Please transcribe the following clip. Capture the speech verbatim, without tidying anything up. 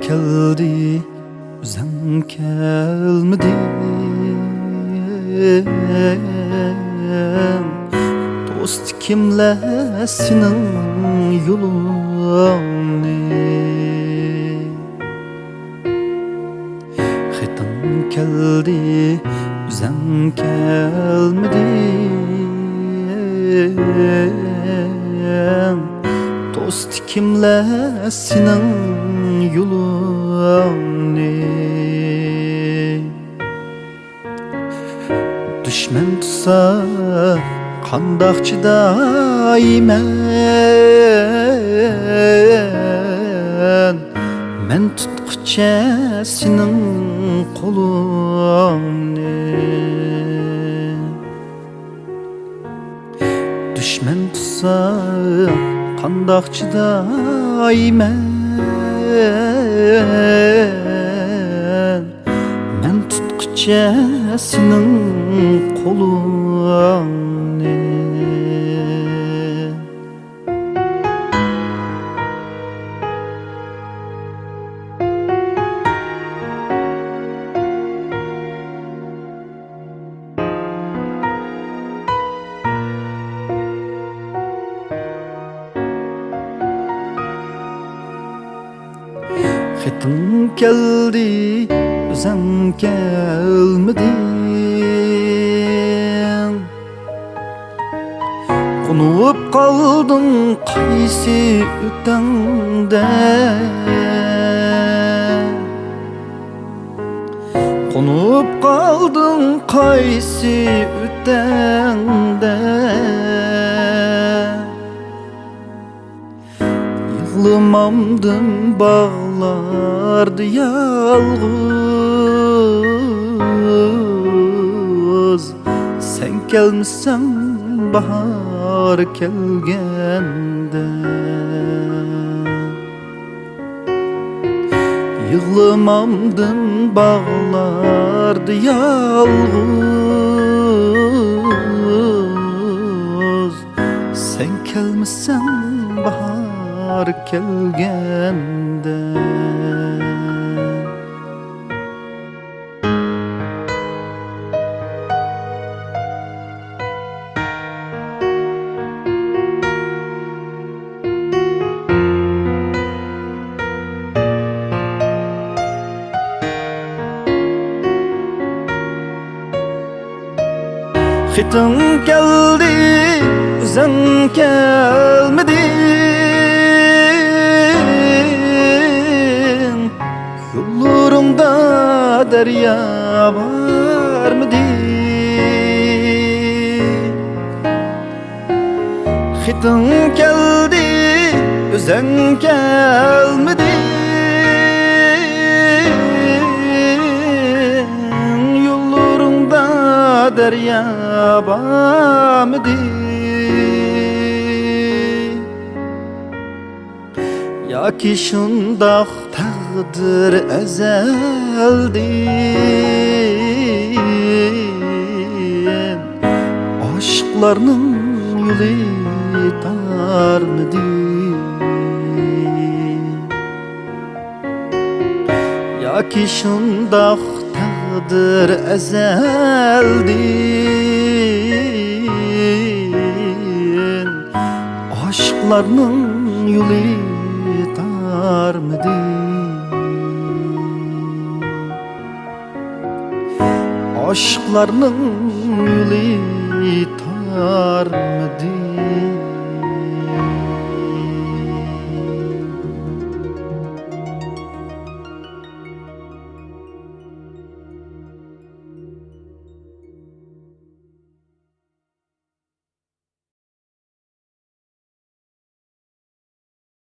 كەلدى، ئۆزۈڭ كەلمىدىڭ. توستى كىملەر سېنىڭ يولۇڭنى؟ خېتىڭ كەلدى، ئۆزۈڭ كەلمىدىڭ. توستى كىملەر سېنىڭ يولۇڭنى؟ دۈشمەن تۇتسا، قانداق چىدايمەن؟ مەن تۇتقۇچە سېنىڭ قولۇڭنى. دۈشمەن تۇتسا، قانداق چىدايمەن؟ مەن تۇتقۇچە سېنىڭ قولۇڭنى. خېتىڭ كەلدى، ئۆزۈڭ كەلمىدىڭ. قونۇپ قالدىڭ قايسى ئۆتەڭدە؟ قونۇپ قالدىڭ قايسى ئۆتەڭدە؟ يىغلىمامدىم باغلاردا يالغۇز، سەن كەلمىسەڭ باھار كەلگەندە. يىغلىمامدىم باغلاردا يالغۇز، سەن كەلمىسەڭ باھار كەلگەندە. خېتىڭ كەلدى، ئۆزۈڭ كەلمىدىڭ. يوللىرىڭدا دەريا بارمىدى؟ خېتىڭ كەلدى، ئۆزۈڭ كەلمىدىڭ. يوللىرىڭدا دەريا بارمىدى؟ ياكى شۇنداق تەقدىر ئەزەلدىن، ئاشىقلارنىڭ يولى تارمىدى؟ ياكى شۇنداق تەقدىر ئەزەلدىن، ئاشىقلارنىڭ يولى تارمىدى؟ ئاشىقلارنىڭ يولى تارمىدى؟